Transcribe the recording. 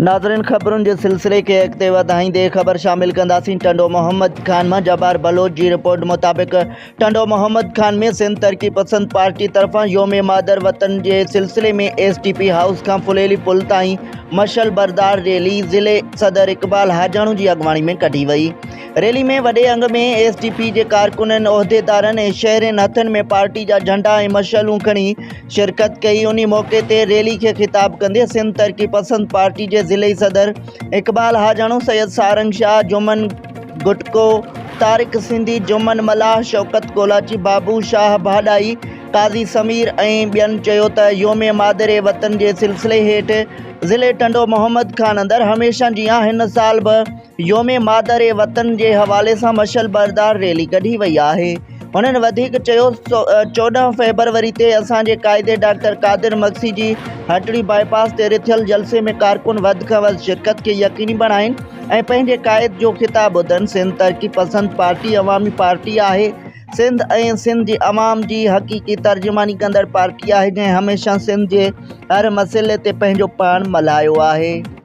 ناظرين خبرن جي سلسلي کي اڳتي وڌائيندي خبر شامل ڪنداسين ٽنڊو محمد خان مان جبار بلوچ جي رپورٽ مطابق ٽنڊو محمد خان ۾ سنڌ ترقي پسند پارٽي طرفان يوم مادر وطن جي سلسلي ۾ ايس ٽي پي هائوس کان ڦليلي پل تائين مشعل بردار ريلي ضلعي صدر اقبال حاجاڻو جي اڳواڻي ۾ ڪڍي وئي ريلي ۾ وڏي انگ ۾ ايس ٽي پي جي ڪارڪنن عهديدارن ۽ شهرين هٿن ۾ پارٽي جا جهنڊا ۽ مشعلون کڻي شرڪت ڪئي. انهي موقعي تي ريلي کي خطاب ڪندي سنڌ ترقي پسند پارٽي جي ضلعي صدر اقبال حاجاڻو، سيد سارنگ شاهه، جمن گٽڪو، طارق سنڌي، جمن ملاح، شوڪت ڪولاچي، بابو شاهه ڀاڏائي، قاضي سمير ۽ ٻين چيو ته يوم مادر وطن جي سلسلي هيٺ ضلعي ٽنڊو محمد خان اندر هميشه جيان هن سال به يوم مادر وطن جي حوالي سان مشعل بردار ريلي ڪڍي وئي آهي. هنن وڌيڪ چيو 14 فيبروري تي اسان جي قائد ڊاڪٽر قادر مگسي جي هٽڙي باء پاس تي رٿيل جلسي ۾ ڪارڪن وڌ کان وڌ شرڪت کي يقيني بڻائين ۽ پنهنجي قائد جو خطاب ٻڌن. سنڌ ترقي پسند پارٽي عوامي پارٽي آهي. سنڌ ۽ سنڌ جي عوام جي حقيقي ترجماني ڪندڙ پارٽي آهي جنهن هميشه سنڌ جي هر مسئلي تي پنهنجو پاڻ ملهايو آهي.